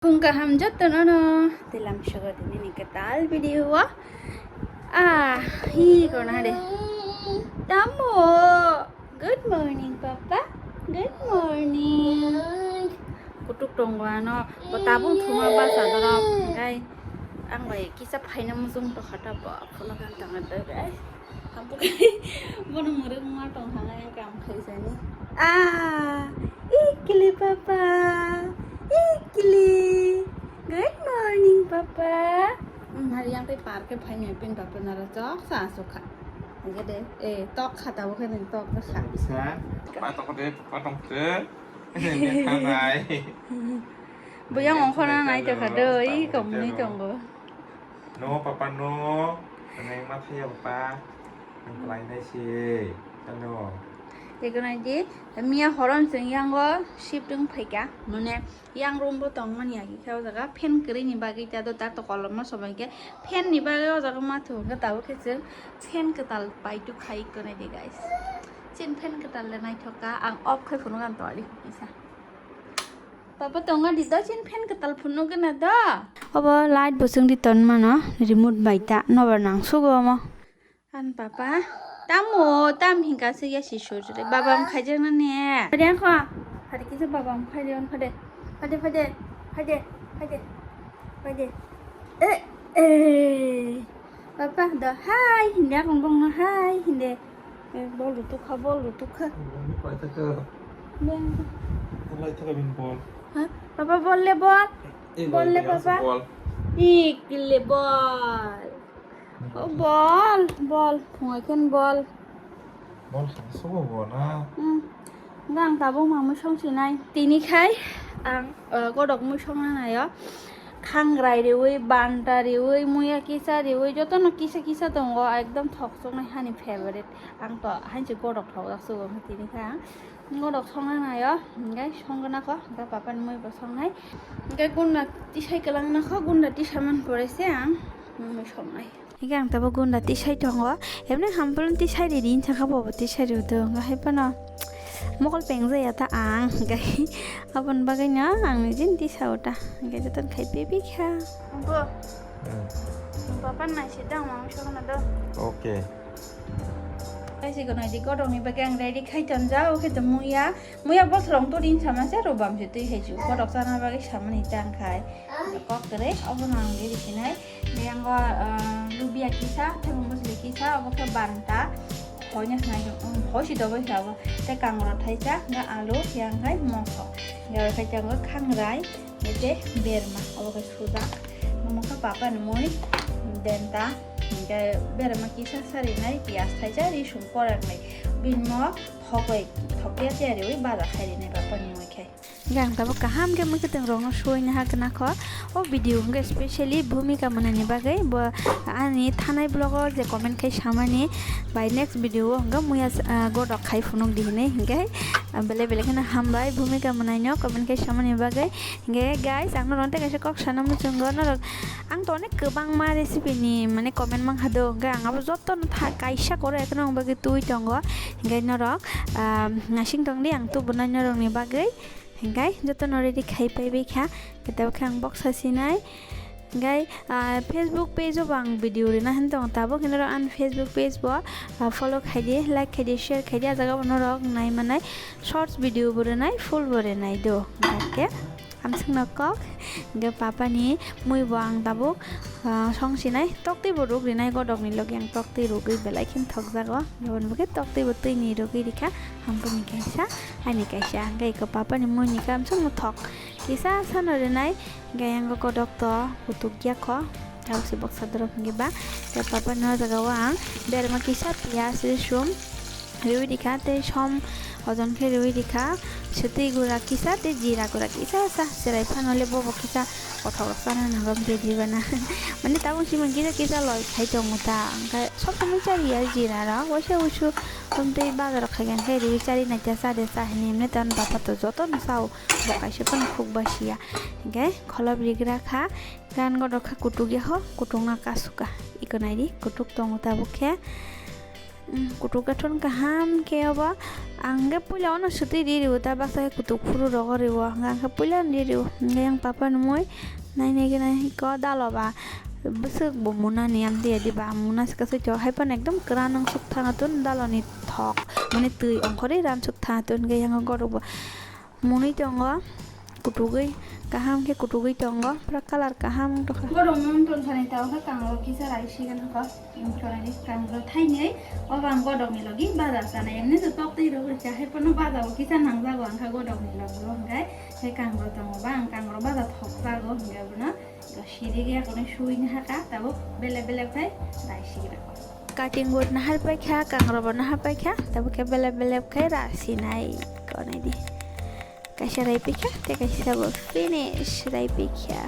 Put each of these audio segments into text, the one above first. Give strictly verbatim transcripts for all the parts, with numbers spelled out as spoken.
Phung kaham jotono no, tilam sugo tini ni kwtal video o. Ah, hi kono hade. Tamo. Good morning, Papa. Good morning. Kutuk tongo ano. Bo tabung thuma basa dorok. Hingkai ang bai kisa phaina muchung tokha ta bo. Phone kan tanga doi bai. Bono mwrwkma tong thang, ang kam khaisani. Ah, ikili papa, ikili. Good morning, papa. Hmm, hari yang tei park ke phai ni pin papa nara chok sa asuk kha. Hingke de, eh, tok kha tabo khe nang tok kha. Bisa, papa tok de, papa tok de. Ini kan bai. Buyang ongkhorna nai tokha do, i kong ni tongo. No, papa, no. Nang ma thaya, papa. Nang khlai nai se. Hello. Eko nai di, miya horon chwng yango shifting phaika. Mane, yang room bo tong mani agi khe o jaga fan kwrwi ni bagwi ta do ta to kolom ma sobai khe fan ni bagwi o jaga ma thu hwnkhe tabuk khe chwng fan kwtal pai tu khai eko nai di, guys. Chin fan kwtal le naithok ka, ang off khai phunuk ang to ali kisa. Papa tonga di do, chin fan kwtal phunuk gana do. Obo light bo chwng di ton mano, remote bai ta, nobar nang sugo omo. An papa, tamo, tam hinka se ya si sur re, baba ang khaijak na ne. Phade ang kho, phade kisa baba ang phade, ang phade, phade, phade, phade, phade, phade. Eh, eh. Papa, do hai, hinde akong bong no hai, hinde. Eh, bol rutuk kha, bol rutuk kha. Bol ni koi ta ko. Beng. Bol lai ta ko bin bol. Ha? Papa, bol le bol. Eh, bol le, bol, papa. Bol. Ik le bol. Oh, bol, bol. Phungai khen bol. Bol khe sobo bo na? Hmm. Gang tabuk ma mui song sinai. Tini khai ang, uh, godok mui song na nayo. Khangrai riwi, banta riwi, muya kisa riwi, jotono kisa kisa tongo. Ekdom thok choknai hani favorite. Ang to hansi godok thok jak sugo tini khai ang. Godok song na nayo. Hingke song gana kho. Hingke papa ni mui bo song nai. Hingke gunda tisai kelang na kho. Gunda tisa man pore se ang mui song nai. Hingke ang tabo gunda tisai tongo. Emne hampulun tisai ri din sakha bobo tisai ri do. Hingke hai phano mokol peng jaya ta ang. Hingke aboni bagwi no ang nijin tisao ta. Hingke joton khai pipi kha. Bo. Hmm. Papa nai se dang mang so na do. Okay. Kaisi ko nai di godok ni bagwi ang ready khai tonjao khe to muya. Muya bosrong to din sama se rubam se twi hai ju. Godok chana bagwi samani tang khai. Kok tere obo no ang ready khinai. Yango, ah, lubia kisa, thaibo musli kisa, obo khe banta. Hoina khnai, um, hoisi dobo khe abo. Tei kangro thaisa, ga alu, yang hai mokho. Ga khai tango khangrai, ete berma, obo khe sujak. Mokho papa ni mui, denta, hingke berma kisa sarinai, piyaj thaisa, risum porangnai. Bini mo thok bai, thok ya tiyari wi baja khai rinai papa ni mui khe. Hingke ang tabuk kaham khe mwkhwtwng rokno suina ha gwnakho. O video hwnkhe specially Bhumika mwnaini bagwi. Bo ani thanai vlog o je comment khai samani, bai next video o hwnkhe muya, ah, godok khai phunuk di hinwi. Hwnkhe, ah, belai belai kheno hambai Bhumika mwnaino comment khai samani bagwi. Hwnkhe guys, ang norok tei kaisa kok sana muchungo, norok ang to onek kwbangma recipe ni mane comment mankha do, hwnkhe ang abo jotono tha-, kaisa koro ekheno wng bagwi twi tongo. Hwnkhe norok, ah, naising tongdi ang tubunai norokni bagwi. Hingkai jotono ready khai pai bai kha, khe tabuk khe ang boksa sinai. Hingkai, ah, Facebook page o bo ang video rina hin tongo, tabuk hino rok ani Facebook page bo, ah, follow khai di, like khai di, share khai di, ah jaga bo norok nai manai shorts video bo rinai, full bo rinai do. Hingkhe amswkno kok, hingkhe papa ni mui bo ang tabuk, ah, song sinai, tok twi bo ruk rinai, godok ni logi ang tok twi rugwi belai khe thok jago, jabon bo khe tok twi bo twi ni rugwi rikha, hampuni kaisa. Ani kaisa, hingke eko papa ni mui ni kam song thok. Kisa sano rinai, hingke yang ko dok to, kutuk ya ko. Tau si boksa dorok hingke ba. Te papa no jaga o ang berma kisa piyaj risum. Riwi dikha te som ojon khe riwi dikha. Swtwi gura kisa te jira gura kisa sa. Serai phano le bobo kisa kothok rok sana nangam de di bana. Mane tabuk si man kisa kisa loi khai tongo ta. Hingke sob somoi chari ya jira rok. Waisa usu. Tei bazar o khaikhe khe riwi chari naikhe cha de cha hinwi himle tei ani baba to jotono chao, bo kaisa phano khuk basiya. Hinkhe kholop rigra kha, gan godok kha kutuk ya ho, kutuk no kasu ka. Iko naidi kutuk tongo tabuk khe. Kutuk gathon kaham khe obo. Ang khe puila ono swtwi ri rio, ta baksa khe kutuk phuru rogo rio. Ang khe puila ri rio. Hingke yang papa ni mui nai nai gana hiko dalo ba bwswk bo muna ni amtwi adi ba muna swkaswk to hai phano ekdom kwran wng suk thana tun dalo ni thok mane twi ongkhorwi ran suk thana tun hingke yang gorok bo munui tongo kutugwi kaham khe kutugwi tongo pura colour kaham wng tongkha. Borok mung tongthani tao khe kango kisa rai sigan hoko. Kango thainwi obo ang godokni logi baja chanai. Emni se tok twi rw rwkha, hai phano baja o kisa nangjago ang kha godokni logi o hwnkhe. Hai kango tongo ba, ang kango baja thokjago hwnkhe bono. Siri ge kono sui na haka, tabuk bele bele khai rai sigi rw. Cutting board nahar paikha, kango bo nahar paikha, tabuk khe bele bele khai ra sinai konai di. Kaisa rai pikha, tei kaisa bo finish rai pikha.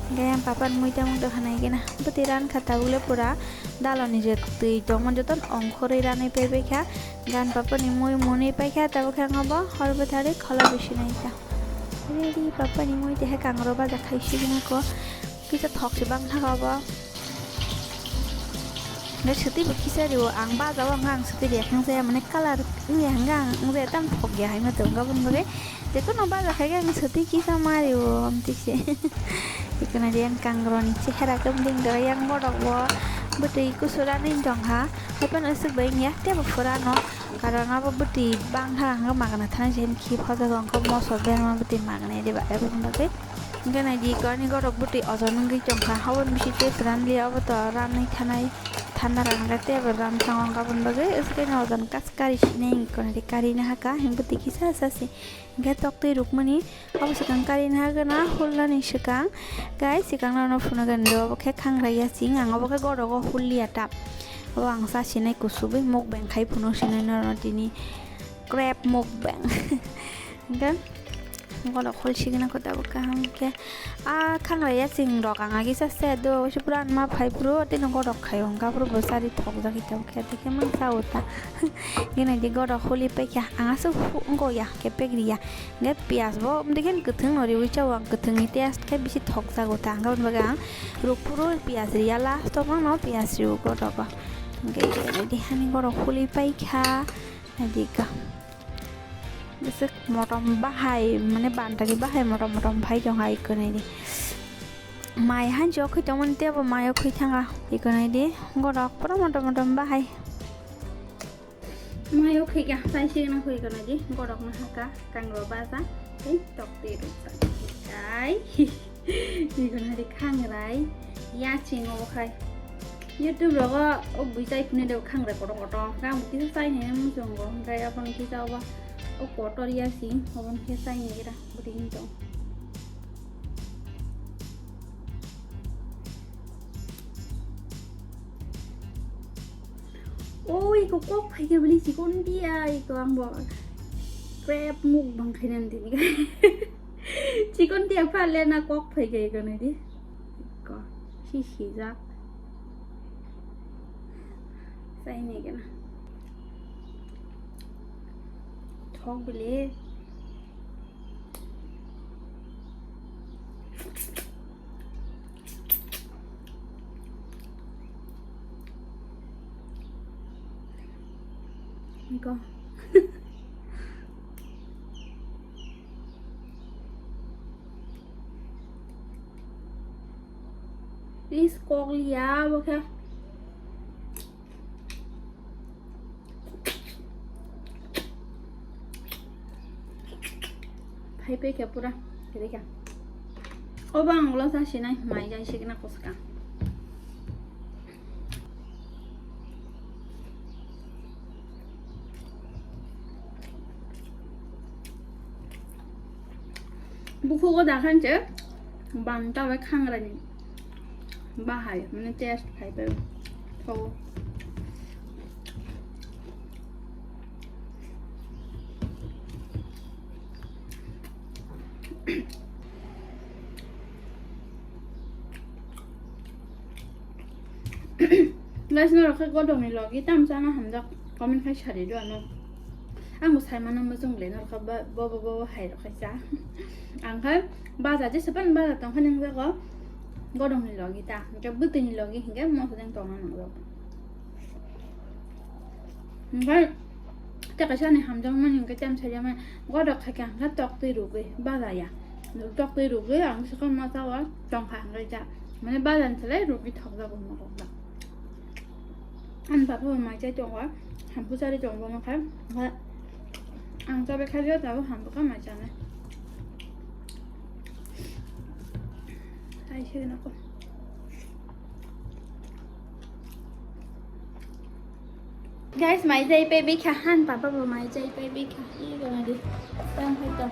Hingke yang papa ni mui tamo dohana hingke na bwtwi ran kha tabuk le pura daloni je twi tongma joto ongkhorwi ranai paipai kha. Gan papa ni mui muni paikha tabuk khe ang bo hor bwthari khola bisinai kha. Ready papa ni mui tehe kango baja khai sigina ko kisa thok se bang thaga bo. Nge swtwi bo kisa rio ang baja o ang swtwi riya khang saya mane colour wngya hingke ang wngya tam thok ya hai ma tong gabon bagwi. Jekunu baja khai ang swtwi kisa ma rio amtwi se. Jekunu riya ang kangroni chehera khe bwding dora yang borok bo bwtwi kusura ni tong ha. Hai phano aswk bai wngya tebo phurano. Karon abo bwtwi bang ha hingke magna thani se khi photo tong khe moso berma bwtwi magna ri ba eboni bagwi. Hingke nai di kani gorok bwtwi ojon wngwi tongkha. Haboni bisingtwi pran liya obo to ranwi thanai thana rang rete abo ran thango hingke aboni bagwi aswk khe ojon kas kari sinai hingke nai di kari nahaka hingke bwtwi kisa sasi. Hingke toktwi rukmani obo swkang kari nahagana hulnani swkang gai swkang nono phunukgani do obo khe khangraiya sing ang obo khe gorok o hulliya ta. Obo ang sa sinai kusubui mukbang khai phunuk sinai norok tini crab mukbang. Hingke. Bono khol sigina kho tabuk kaham khe. A khanglai ya chwng rok ang agi sa se do, se pura anma phai phuru tei no godok khai wng kha phuru bo sari thok jagwi tabuk khe, tei khe mang sa o ta. Gini di godok holi pai kha, ang aswk hu-, wng kho ya khe pek ri ya. Hingke piyaj bo, um, dikhen kwthwng no riui cha o ang, kwthwng ni taste khe bisi thok jago ta. Hingke aboni bagwi ang ruk phuru piyaj ri ya, last o phano piyaj ri o godok o. Hingke gini di hani godok holi pai kha. Nai di ka. Bwswk motom bahai, mane bandari bahai motom motom phai tong hai, ikonai di. Mai hanjo khoi tongmani tei bo maio khoi thanga, ikonai di. Gorok pura motom motom bahai. Maio khoi kha, sai sigana khoi ikonai di. Gorok no haka, kangro baja, tei tok twi rwksa. Ai. Ikonai di khangrai, yaching obo khai. YouTube rogo o bui chai phunui de khangrai kotor kotor. Kang kisa chai ni muchungo, hingke abono kisa obo o kotor ya sing, obono khe chai ni gira bwtwi hinwi tong. O iko kok phai khe bini chikon dia iko ang bo crab mukbang khainani tini. Chikon dia pha le na kok phai khe iko nai di. Ko, si sijak. Sai ni gana. Thok bile. Go. Please, kok liya, bo khe. Phai pe khe pura, khe de khe. Obo ang ulo sa sinai, mai jai signa koska. Bukhugo dakhan se banta bai khangrani bahai, mane taste khai pai tho. Guys, norok khe godokni logi tam chana hamjak, comment khai sari do ano. Ang bo sai mano muchung le norok khe bo, bo, bo, bo hai rok khe cha. Ang khe baja jesepan baja tong khe nang jago godokni logi ta, hingke bwtwini logi hingke moso jang tongna nang jago. Hwnkhe tei kaisa ani hamjakmani hwnkhe tei sajakmani godok khaikha hwnkhe toktwi rwgwi bajaya. Toktwi rwgwi ang swkang ma chao tongkha hwnkhe ja. Mane bajani slai rwgwi thokjago norok da. Ani papa bo mai chai tongo, hampu chari tongo bono khe. Hwnkhe ang chabai khairokhe tabuk hampu khe mai chanai. Ai se nako. Guys, mai chai pai bikha han papa bo mai chai pai bikha. Ego nadi. Tang hai to.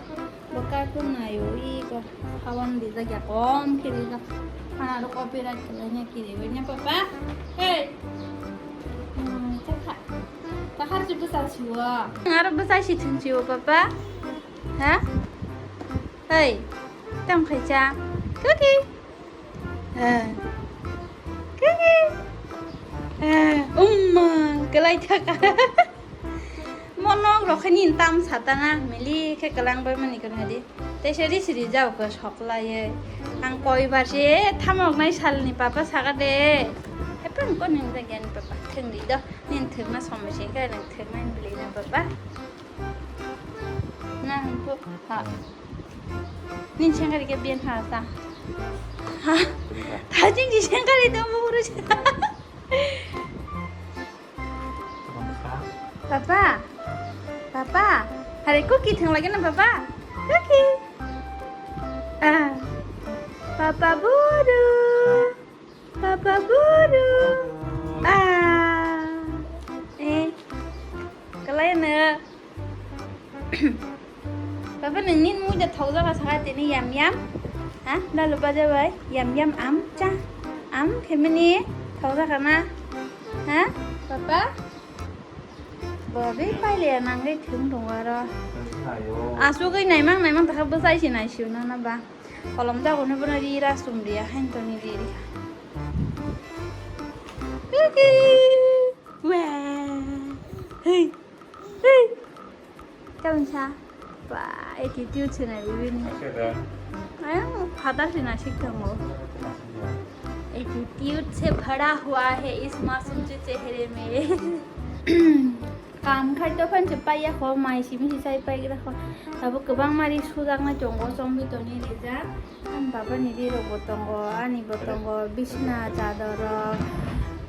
Bo cartoon naio ego. Hawan di jagya kom kiri jak. Hana ro copyright kiri nya kiri nya papa. Hey. Hmm, chakha. Takhar chu bwsa siwo. Aro bwsa si thung siwo papa. Ha? Hey. Tang khai cha. Cookie. Eh. Kiki. Eh, umma, kwlai thaka. Mo nok rok khe nini tam satana, mili khe kwlang bai mani kwrwng di. Tei se ri siri jao khe sok lai ye. Ang koi bar se thamok nai salni papa saka de. Hepeng ko ning da gyan papa thengri do. Nin thengna somoi se khe nang thengnai bili na papa. Nang ko ha. Nin sengkari ke bien ha sa. Ha. Thajing ji sengkari to mo uru sa. Papa. Papa. Hari cookie thang lagi na papa. Cookie. Ah. Papa buru. Papa buru. Ah. Eh. Kalai na. Papa, nini muida thokjak kha saka tini yam yam. Ha? Lalu baja bai yam yam am cha. Am khe mani thokjak kha na. Ha? Papa? Bo bai paile nang le thung tongo aro. Asugwi naimang naimang takha bwsai se naisio na na ba. Kolom jago ni bono ri ra sum ri ya hain to ni ri ri. Wah. Hey. Hey. Kaisa ba attitude se nai bini. Ayo, father se na sik thango. Attitude se bhara hua hai is masum se chehre mein. Kam khai to phan se paiya kho, mai simi si sai pai gra kho. Abo kwbang mari sujak nai tongo, chombi toni rijak. Ani baba ni rirok bo tongo, ani bo tongo, bisna chador rok,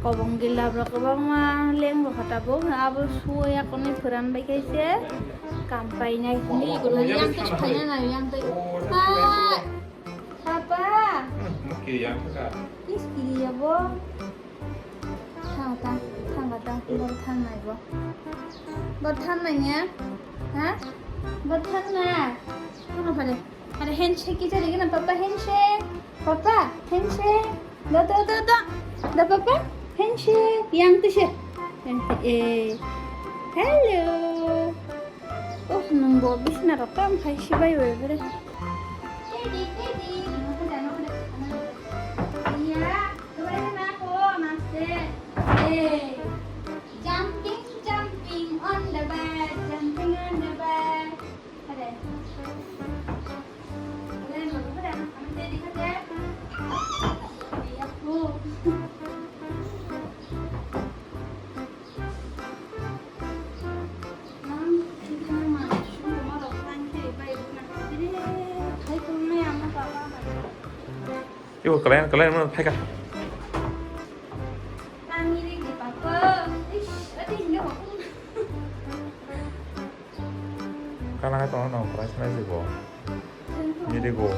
kobong gilab rok kwbangma leng rok kha tabuk, abo suya konwi phuran bai khe se kam painai. Ni kono yang to phaina na yang to. Hai. Papa. Oke, yang ka. Is kiri ya bo. Thang ta, thang ta, bo thang nai bo. Bo thang nai ya? Ha? Bo thang na. Kono pare. Are handshake ki jari gana papa handshake. Papa handshake. Do do do do. Do papa handshake. Yang tu sih. Yang tu eh. Hello. Oh nung bo bisna rok tam khai sibai bai bere. Teddy teddy. Iya. Tuwai na ko maste. Eh. Jumping jumping on the bed. Jumping on the bed. Ibu kalian kalian mana peka? Kana hai tongno nong krai sanai se bo. Miri go.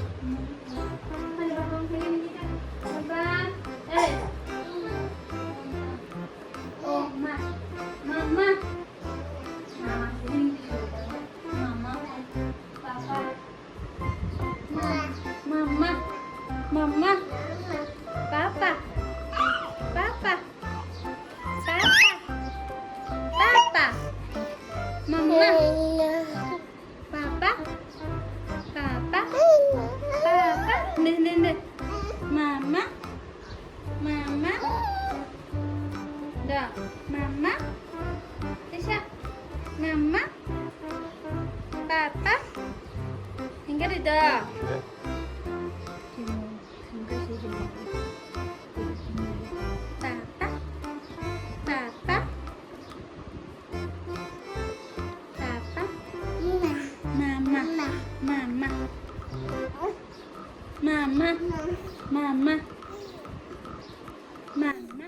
Mama. Mama. Papa. Papa. Papa. Papa. Mama. Papa. Papa. Mama. Mama.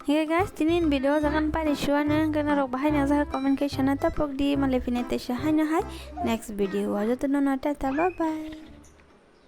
Hingke guys, tini video jagan pari suana, hingke norok bahai na jaga comment khe sana tapok di, malai phine tesa haino hai next video o joto no no tata, bye bye.